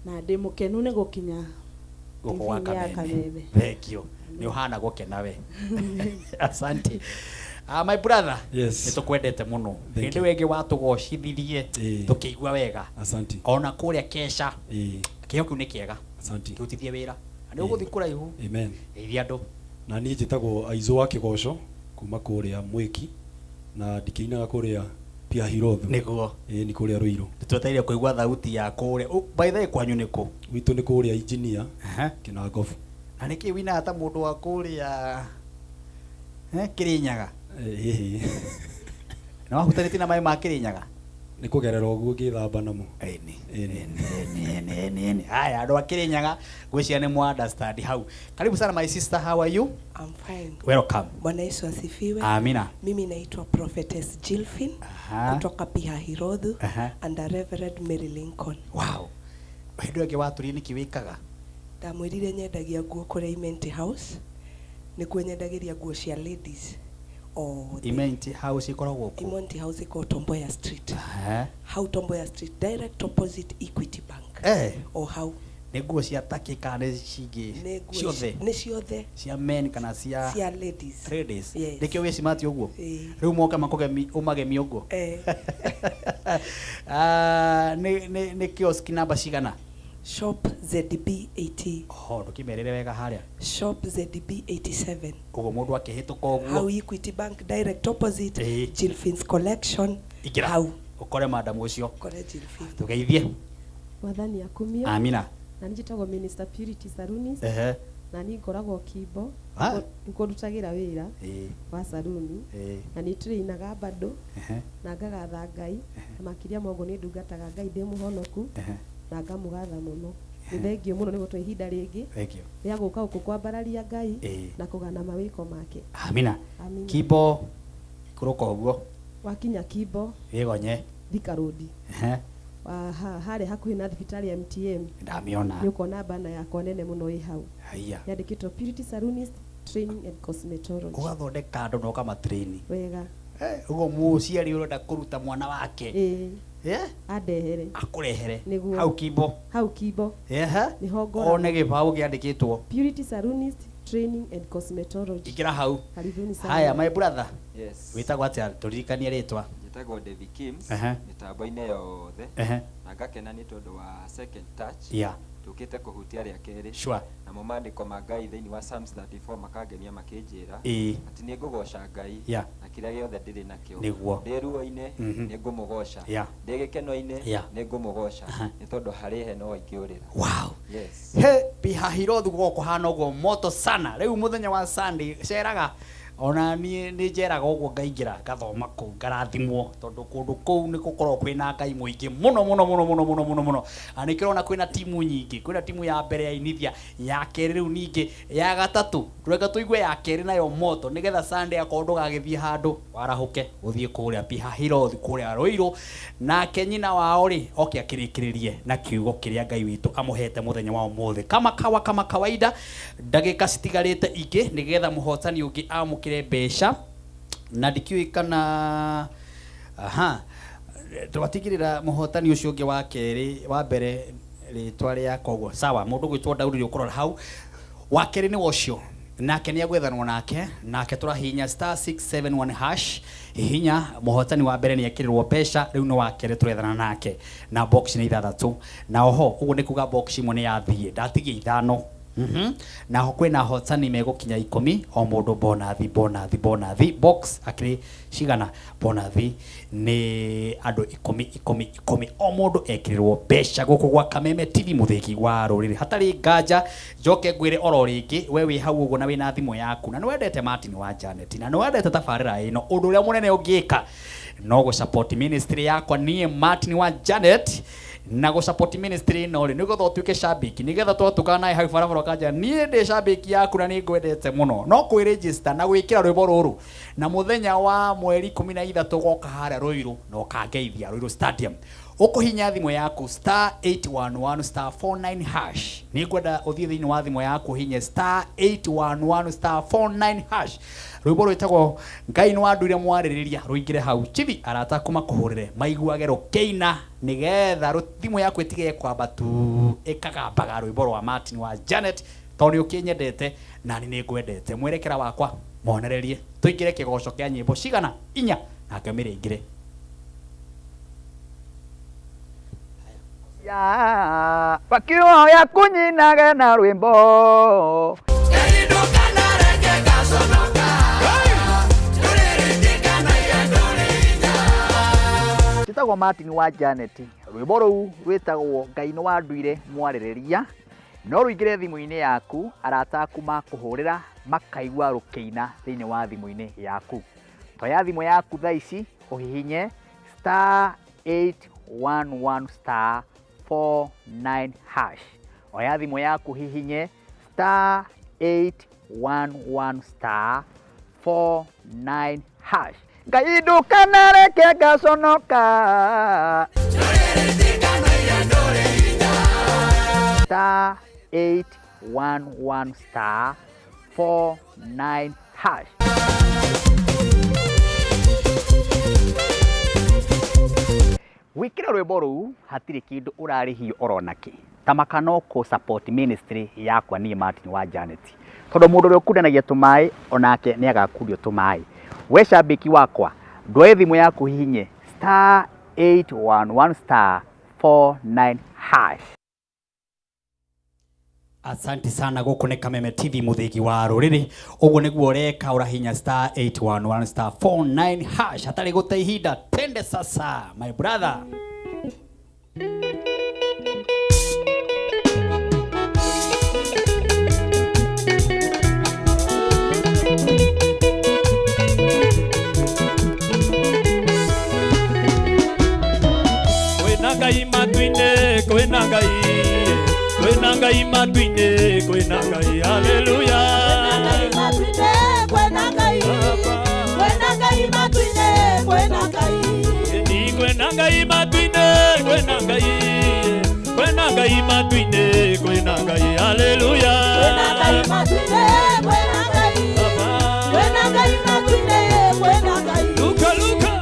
Na ndĩ mũkenu nĩ gũkinya gũkũ gwa TV-inĩ ya Kameme. Kameme. Thank you, nĩ ũhana gũkena we. Asante. My brother. Yes. Nĩ tũkwendete mũno. Thank Hĩndĩ you. ĩyo ĩngĩ watũgocithirie, tũkĩigua wega. Asante. Ona kũrĩa kesha. Kĩheo kĩu nĩ kĩega. Asante. Kĩrutithie wĩra na nĩ ũgũthiĩ kũraihu. Amen. Geithia andũ. Na niĩ njĩtagwo Aizo wa Kĩgoco kuma kũrĩa Mwĩki na ndikĩinaga kũrĩa Pia Hirothu. Ĩĩ, nĩ kũrĩa Rũirũ. Twetereire kũigua thauti ya kũrĩa. By the way, kwanyu nĩ kũ? Gwitũ nĩ kũrĩa Engineer Kĩnangobu. Na nĩkĩ winaga ta mũndũ wa kũrĩa Kĩrĩnyaga? Ĩĩ. Na wahutanĩtie na maĩ ma Kĩrĩnyaga? Nĩ kũgerera ũguo ngĩthamba namo. Ĩni. Ĩni. Ĩni, ĩni, ĩni. Haya, andũ a Kĩrĩnyaga ngwĩciria nĩ mwa understand hau. Karibu sana, my sister, how are you? I'm fine. Welcome. Bwana Yesu asifiwe. Amina. Mimi naitwa Prophetess Jilfin kutoka Pihahirodhu under Reverend Mary Lincoln. Wow, hĩndĩ ĩyo ĩngĩ watũrie nĩkĩ wĩkaga? Ndamwĩrire nyendagia nguo kũrĩa Imenti House. Nĩkuo nyendagĩria nguo cia ladies othe. Imenti House ĩkoragwo kũ? Imenti House ĩkoragwo Tomboya Street. Hau Tomboya Street, direct opposite Equity Bank. O hau. Nĩ nguo cia takĩ kana nĩ cingĩ? Nĩ nguo Ciothe? Nĩ ciothe. Cia men kana cia Cia ladies. Ladies. Yes. Nĩkĩo wĩ smart ũguo? Ĩĩ. Rĩu moka makũgemi, ũmagemie ũguo? Eh. Ah, nĩ kiosk namba cigana? Shop ZB 80. Oho, ndũkĩmerĩre wega harĩa. Shop ZB 87. Ũguo mũndũ akĩhĩtũka ũguo. Hau Equity Bank direct opposite. Jilfin's Collection. Ingĩra. Hau. Ũkore madam ũcio. Ũkore Jilfin. Tũgeithie. Mwathani akumio. Amina. Na niĩ njĩtagwo Minister Purity Salunis. Na niĩ ngoragwo Kimbo. Nĩkuo ndutagĩra wĩra wa saruni. Na nĩ tũrĩinaga bado. Na ngagatha Ngai. Na makĩria ma ũguo nĩ ndungataga Ngai ndĩ mũhonoku. Na ngamũgatha mũno. Nĩ thengiũ mũno nĩ gũtũhe ihinda rĩngĩ Thank you. rĩa gũka gũkũ kwambararia Ngai na kũgana mawĩko make. Amina. Amina. Kimbo ikũrũka ũguo. Wakinya Kimbo. Gĩgonye. Thika Road. Harĩa hakuhĩ na thibitarĩ ya MTM. Ndamĩona. Nĩ ũkona bana yakwa nene mũno ĩ hau. Haiya. Yandĩkĩtwo Purity Salonist Training and Cosmetology. Ũgathondeka andũ na ũkamatrain. Wega. Ũguo mũciari ũrenda kũruta mwana wake. Andehere. Akũrehere. Nĩguo. Hau Kimbo. Hau Kimbo. Nĩho ngoragwo. One gĩbaũ kĩandĩkĩtwo. Purity Salonist Training and Cosmetology. Ingĩra hau. Karibuni sana. Haya, my brother. Yes. Wĩtagwo atĩa? Tũririkanie rĩtwa. Njĩtagwo David Kims mĩtambo-inĩ yothe. Na ngakena nĩ tondũ wa second touch. Tũkĩte kũhutia rĩa kerĩ. Namo maandĩko ma Ngai thĩinĩ wa Psalms 34 makangenia makĩnjĩra atĩ nĩ ngũgoca Ngai na kĩrĩa gĩothe ndĩrĩ nakĩo. Ndĩ ruo-inĩ nĩ ngũmũgoca. Ndĩ gĩkeno-inĩ nĩ ngũmũgoca. Nĩ tondũ harĩ he no ingĩũrĩra. Wow. Yes. He Pihahirothu gũkoragwo kũhana ũguo moto sana. Rĩu mũthenya wa Sunday ceraga ona niĩ nĩ njeraga ũguo ngaingĩra ngathoma kũu ngarathimwo tondũ kũndũ kũu nĩ gũkoragwo kwĩna Ngai mũingĩ mũno mũno mũno mũno mũno mũno mũno. Na nĩkĩo ũrona kwĩna timu nyingĩ, kwĩna timu ya mbere ya inithia, ya kerĩ rĩu ningĩ ya gatatũ, reke tũigue ya kerĩ nayo moto nĩgetha Sunday akorwo ndũgagĩthiĩ handũ warahũke ũthiĩ kũrĩa Pihahirothu kũrĩa Rũirũ, nake nyina wao rĩ oke akĩrĩkĩrĩrie na kiugo kĩrĩa Ngai witũ amũhete mũthenya wa ũmũthĩ. Kama kawa kama kawaida, ndagĩka citigarĩte ingĩ nĩgetha mũhotani ũngĩ amũkĩre mbeca, na ndikĩũĩ kana aha twatigĩrĩra mũhotani ũcio ũngĩ wa kerĩ wa mbere rĩtwa rĩa koguo sawa, mũndũ gwĩtwo Daudi ũkũrora hau wa kerĩ nĩ ũcio nake nĩ agwethanwo nake, nake tũrahihinya star 671 hash, hihinya mũhotani wa mbere nĩ ekĩrĩrwo mbeca, rĩu nĩ wa kerĩ tũrethana nake na box nĩ ithathatũ, na oho ũguo nĩ kuga box imwe nĩ yathiĩ, ndatigia ithano. Na ho kwĩna ahotani megũkinya 10, o mũndũ bonathi bonathi bonathi, box akĩrĩ cigana bonathi nĩ andũ 10 10 10, o mũndũ ekĩrĩrwo mbeca gũkũ gwa Kameme TV mũthĩgi wa rũrĩrĩ. Hatarĩ nganja njoke ngwĩre oro rĩngĩ, we wĩ hau ũguo na wĩna thimũ yaku na nĩwendete Martin wa Janet na nĩwendete tabarĩra ĩno, ũndũ ũrĩa mũnene ũngĩka no gũ support ministry yakwa niĩ Martin wa Janet, na gũ support ministry ĩno rĩ nĩgetha ũtuĩke shabiki, nĩgetha twatũkana nawe hau barabara ũkanja niĩ ndĩ shabiki yaku na nĩ ngwendete mũno, no kwĩ register na gwĩkĩra rwĩmbo rũrũ, na mũthenya wa mweri 13 goka harĩa Rũirũ na ũkangeithia Rũirũ Stadium. Ũkũhinya thimũ yaku star 811 star 49 hash. Nĩngwenda ũthiĩ thĩinĩ wa thimũ yaku ũhinye star 811 star 49 hash. Rwĩmbo rwĩtagwo Ngai nĩ wanduire mwarĩrĩria rũingĩre hau. Chibi arata aku makũhũrĩre maiguage rũkĩina nĩgetha thimũ yaku ĩtige kwamba tu ĩkagambaga rwĩmbo rwa Martin wa Janet tondũ nĩ ũkĩnyendete nani nĩ ngwendete. Mwerekera wakwa monererie tũingĩre kĩgoco kĩa nyĩmbo cigana inya nake mĩrĩ ingĩre. Ya wakioya kunyinage na rwimbo. Njĩtagwo Martin wa Janet. Rwĩmbo rũu rwĩtagwo Ngai nĩ wanduire mwarĩrĩria. No rũingĩre thimũ-inĩ yaku, arata aku makũhũrĩra makaigua rũkĩina thĩinĩ wa thimũ-inĩ yaku. Toya thimũ yaku thaa ici ũhihinye star 811 star 49 hash. Oya thimũ yaku hihinye star 811 star 49 hash. Ngai ndũkanareke ngaconoka. Star 811 star 49 hash. Wikire rwĩmbo rũu hatirĩ kĩndũ ũrarĩhio orona kĩ. Tamaka no kũ support ministry yakwa niĩ Martin wa Janet. Tondũ mũndũ ũrĩa ũkundanagia tũmaĩ onake nĩ agakundio tũmaĩ. We shabiki wakwa, ndwoe thimũ yaku hihinye star 811 star 49 hash. Asante sana. Gũkũ nĩ Kameme TV mũthĩgi wa rũrĩrĩ. Ũguo nĩguo ũreka, ũrahinya star 811 star 49 hash. Hatarĩ gũte ihinda, tende sasa my brother. Kwĩna Ngai matu-inĩ, kwĩna Ngai, kwĩna Ngai matu-inĩ, kwĩna Ngai, haleluya. Kwĩna Ngai, kwĩna Ngai matu-inĩ, kwĩna Ngai. Ni kwĩna Ngai matu-inĩ, kwĩna Ngai, kwĩna Ngai matu-inĩ, kwĩna Ngai, haleluya. Kwĩna Ngai matu-inĩ, kwĩna Ngai, kwĩna Ngai matu-inĩ, kwĩna Ngai. Luka, Luka.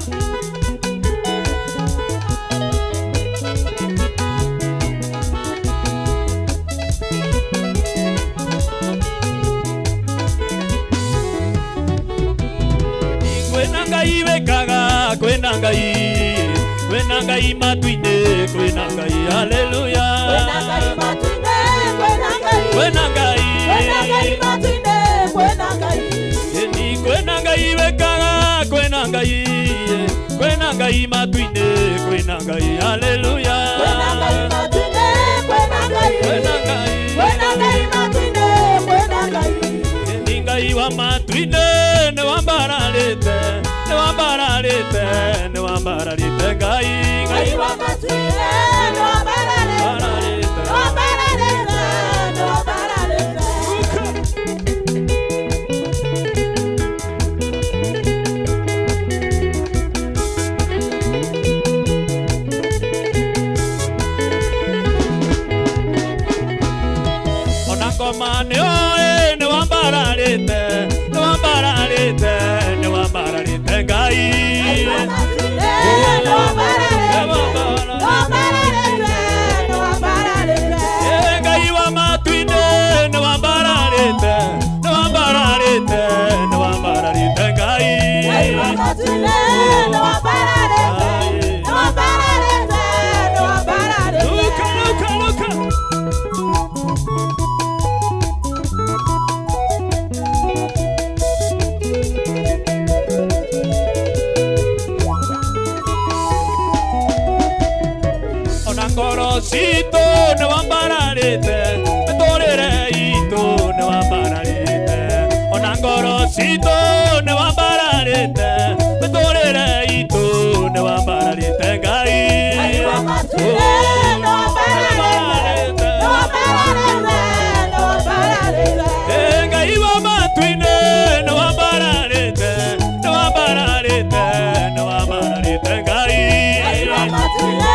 Kwĩna Ngai wĩkaga, kwĩna Ngai, kwĩna Ngai matu-inĩ, kwĩna Ngai, haleluya. Kwĩna Ngai matu-inĩ, kwĩna Ngai, Kwĩna Ngai, kwĩna Ngai matu-inĩ, kwĩna Ngai. Ni kwĩna Ngai wĩkaga, kwĩna Ngai, kwĩna Ngai matu-inĩ, kwĩna Ngai, haleluya. Kwĩna Ngai matu-inĩ, kwĩna Ngai, Kwĩna Ngai, kwĩna Ngai matu-inĩ, kwĩna Ngai. Ni Ngai wa matu-inĩ, nĩ wambararĩte, nĩ wambararĩte, nĩ wambararĩte Ngai. Ngai wa matu-inĩ, nĩ wambararĩte, nĩ wambararĩte, nĩ wambararĩte. Ona ngoma nĩ oĩ nĩ wambararĩte, nĩ wambararĩte, nĩ wambararĩte Ngai. Ngai wa matu-inĩ, nĩ wambararĩte, nĩ wambararĩte, nĩ wambararĩte. Ngai wa matu-inĩ, nĩ wambararĩte, nĩ wambararĩte, nĩ wambararĩte Ngai. Ngai wa matu-inĩ, nĩ wambararĩte, nĩ wambararĩte, nĩ wambararĩte. Luka, Luka, Luka. Ona ngoro citũ nĩ wambararĩte, mĩtũrĩre itũ nĩ wambararĩte. Ona ngoro citũ nĩ wambararĩte, mĩtũrĩre itũ nĩ wambararĩte Ngai. Ngai wa matu-inĩ, nĩ wambararĩte, nĩ wambararĩte, nĩ wambararĩte. Ngai wa matu-inĩ, nĩ wambararĩte, nĩ wambararĩte, nĩ wambararĩte Ngai. Ngai wa matu-inĩ,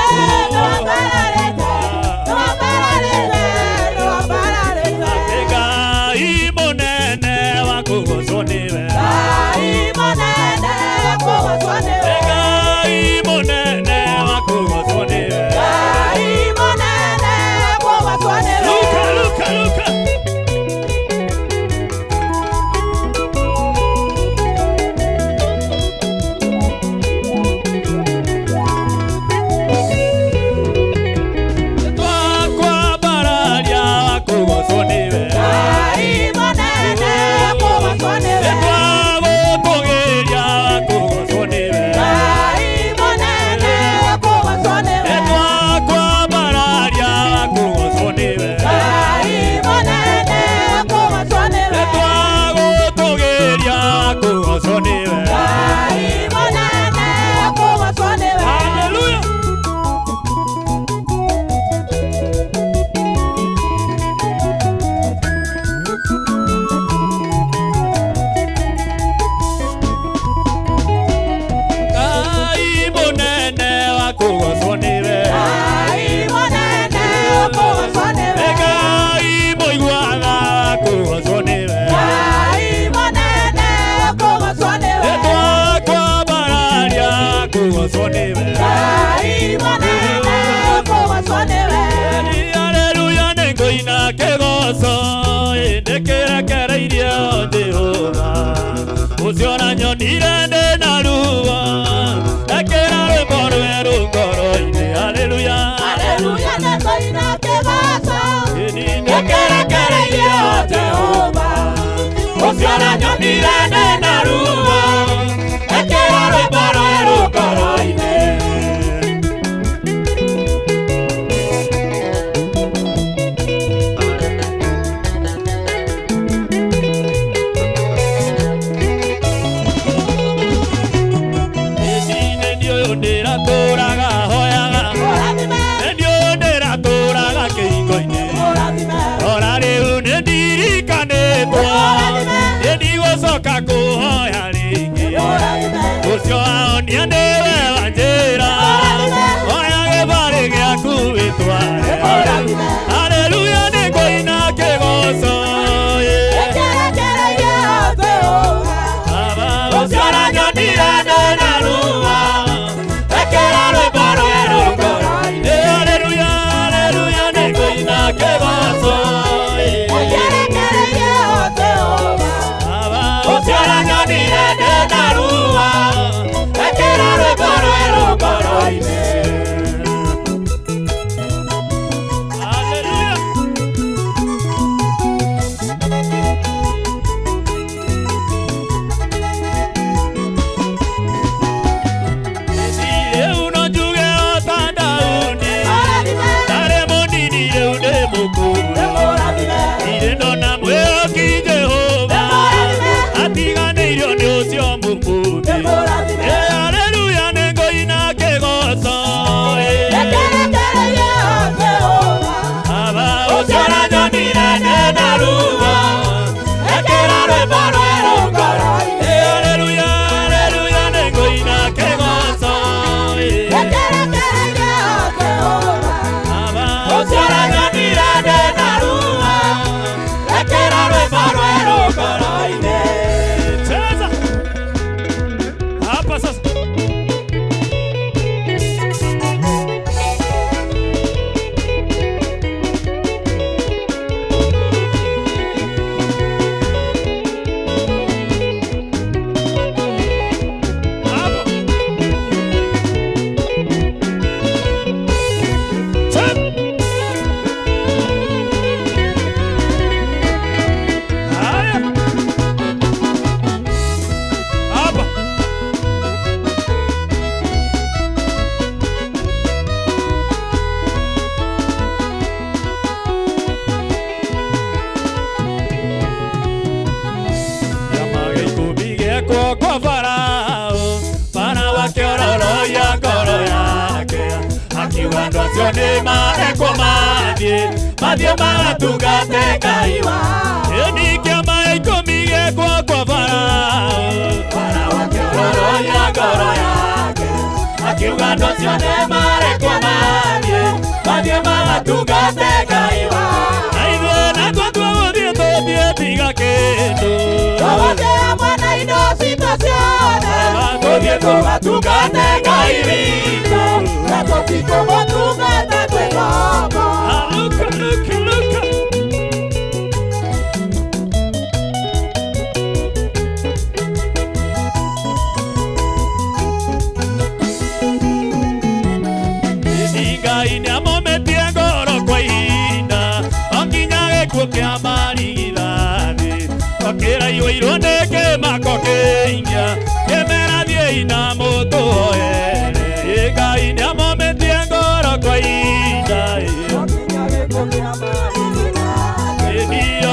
kũgocwo nĩwe. Ngai mũnene kũgocwo nĩwe. Haleluya nĩngũina kĩgoco ndĩkĩrekereirie Jehova ũcio ũranyonire ndĩ na ruo ekĩra rwĩmbo rwerũ ngoro-inĩ. Haleluya Haleluya nĩngũina kĩgoco ndĩkĩrekereirie Jehova ũcio ũranyonire ndĩ na ruo ekĩra rwĩmbo rwerũ ngoro-inĩ. Ndĩratũraga hoyaga nĩ ũyũ ndĩratũraga kĩhingo-inĩ ora rĩu nĩ ndirikanĩtwo nĩ ndigũcoka kũhoya rĩngĩ ũcio waonia nĩwe wanjĩra oya gĩbarĩ gĩaku wĩtware. Haleluya nĩngũina kĩgoco Baba ũcio ũranyonire ndĩ na ruo ekĩra rwĩmbo rwerũ ngoro-inĩ. Haleluya haleluya nĩngũina kĩgoco Baba ũcio ũranyonire ndĩ na ruo ekĩra rwĩmbo rwerũ ngoro-inĩ. Haleluya. Rĩu no njuge o ta Daudi ndarĩ mũnini rĩu ndĩ mũkũrũ ndirĩ ndona mwĩhoki Jehova atiganĩirio nĩ ũcio mũkũũmbi. Haleluya nĩngũina kĩgoco Baba ũcio ũranyonire ndĩ na ruo ekĩra rwĩmbo rwerũ ngoro-inĩ. Haleluya haleluya nĩngũina kĩgoco Baba ũcio ũranyonire ndĩ na ruo ekĩra rwĩmbo rwerũ ngoro-inĩ. Cheza hapa sasa. Hapo. Cheza. Haya. Hapa. Kĩama gĩa ikũmi gĩekwo kwa Farao, Farao akĩororoia ngoro yake akiuga andũ acio nĩ marekwo mathiĩ mathiĩ magatungate Ngai wao. Ĩni kĩama gĩa ikũmi gĩekwo kwa Farao, Farao akĩororoia ngoro yake akiuga andũ acio nĩ marekwo mathiĩ mathiĩ magatungate Ngai wao. Na ithuĩ natuo tũgũthiĩ tũthiĩ tiga kĩndũ Tũgũthiĩ hamwe na indo citũ ciothe tũthiĩ tũgatungate Ngai witũ na tũtikũmũtungata twĩ ngombo. Luka, Luka, Luka. Ngai nĩamometie ngoro kwa ihinda o nginya gĩkuũ kĩa marigithathi okĩraiyũirwo nĩ kĩmako kĩingĩ kĩmera thiĩi na mũtũhoere. Ngai nĩamometie ngoro kwa ihinda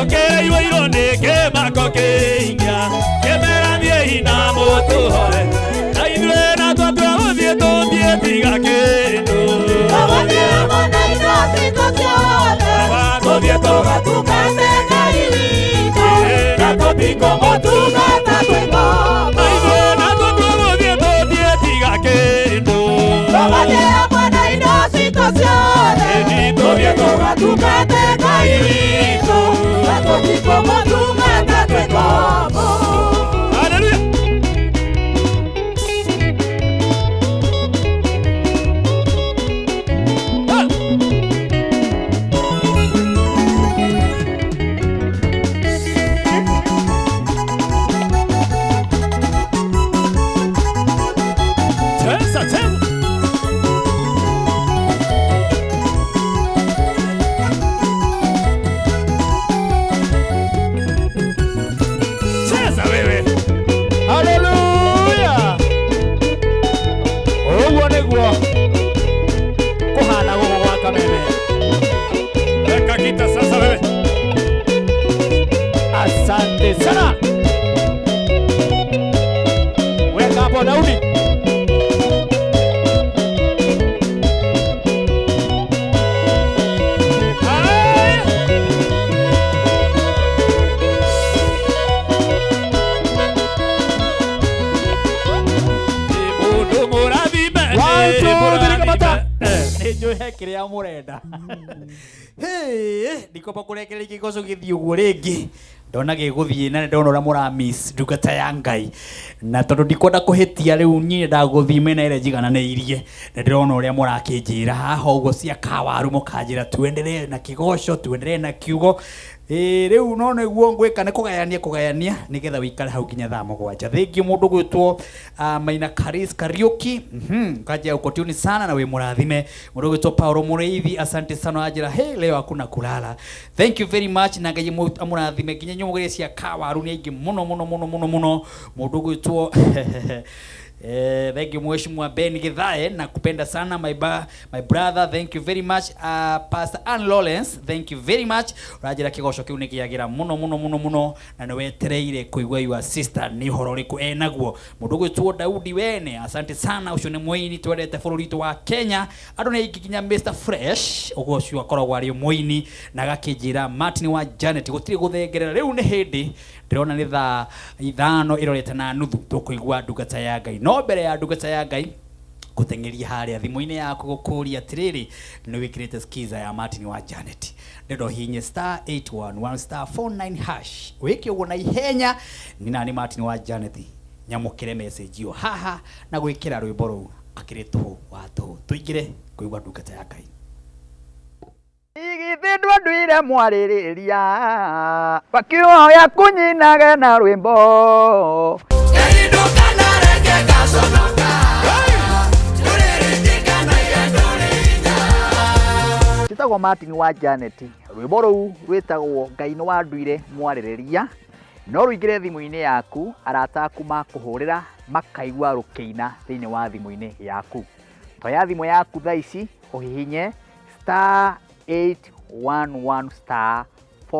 okĩraiyũirwo nĩ kĩmako kĩingĩ kĩmera thiĩi na mũtũhoere. Na ithuĩ natuo twegũthiĩ tũthiĩ tiga kĩndũ Tũgũthiĩ hamwe na indo citũ ciothe tũthiĩ tũgatungate Ngai witũ na tũtikũmũtungata twĩ ngombo. Na ithuĩ natuo tũgũthiĩ tũthiĩ tiga kĩndũ Tũgũthiĩ hamwe na indo citũ ciothe tũthiĩ tũgatungate Ngai witũ na tũtikũmũtungata twĩ ngombo. Haleluya. gita sasa wewe. Asante sana. Weka hapo Daudi. Haya. Mundu mũrathime. One, two, three, kamata. Eh. Nĩ njũĩ he kĩrĩa mũrenda. Ndikomba kũrekereria kĩgoco gĩthiĩ ũguo rĩngĩ. Ndona gĩgũthiĩ na nĩ ndona ũrĩa mũra miss ndungata ya Ngai. Na tondũ ndikwenda kũhĩtia rĩu niĩ ndagũthiĩ mĩena ĩrĩa njigananĩirie. Nĩ ndĩrona ũrĩa mũrakĩnjĩra haha ũguo cia kawaru mũkanjĩra tuendelee na kĩgoco, tuendelee na kiugo. Ĩĩ rĩu no nĩguo ngwĩka nĩ kũgayania kũgayania nĩgetha wĩikare hau nginya thaa 7. Thengiũ mũndũ gwĩtwo Maina Karis Kariuki, kanjia uko tuni sana na wĩ mũrathime. Mũndũ gwĩtwo Paulo Mũrĩithi, asante sana anjĩra hey, leo hakuna kulala. Thank you very much na Ngai amũrathime nginya nyũmũgĩre cia kawaru nĩ aingĩ mũno mũno mũno mũno mũno. Mũndũ gwĩtwo thank you Mheshimiwa Ben Githae, nakupenda sana my brother, thank you very much. Pastor Ann Lawrence, thank you very much. Ũranjĩra kĩgoco kĩu nĩ kĩagĩra mũno mũno mũno mũno na nĩ wetereire kũigua your sister nĩ ũhoro ũrĩkũ enaguo. Mũndũ gwĩtwo Daudi Wene, asante sana, ũcio nĩ mũini twendete bũrũri witũ wa Kenya. Andũ nĩ aingĩ nginya Mr Fresh, ũguo ũcio akoragwo arĩ mũini na agakĩnjĩra Martin wa Janet gũtirĩ gũthengerera rĩu nĩ hĩndĩ ndĩrona nĩ thaa 5 ĩrorete na nuthu tũkũigua ndungata ya Ngai. No mbere ya ndungata ya Ngai gũteng'eria harĩa thimũ-inĩ yaku gũkũria atĩrĩrĩ nĩ wĩkĩrĩte skiza ya Martin wa Janet, ndĩrenda ũhihinye star 811 star 49 hash wĩke ũguo na ihenya. Ni nani Martin wa Janet nyamũkĩre message ĩyo haha na gwĩkĩra rwĩmbo rũu akĩrĩ tũhũ wa tũhũ. Tũingĩre kũigua ndungata ya Ngai. Igithĩ ndwanduire mwarĩrĩria wakĩoya kũnyinage na rwĩmbo. Njĩtagwo Martin wa Janet, rwĩmbo rũu rwĩtagwo Ngai nĩ wanduire mwarĩrĩria. No rũingĩre thimũ-inĩ yaku, arata aku makũhũrĩra makaigua rũkĩina thĩinĩ wa thimũ-inĩ yaku. Toya thimũ yaku thaa ici ũhihinye star 811 star 4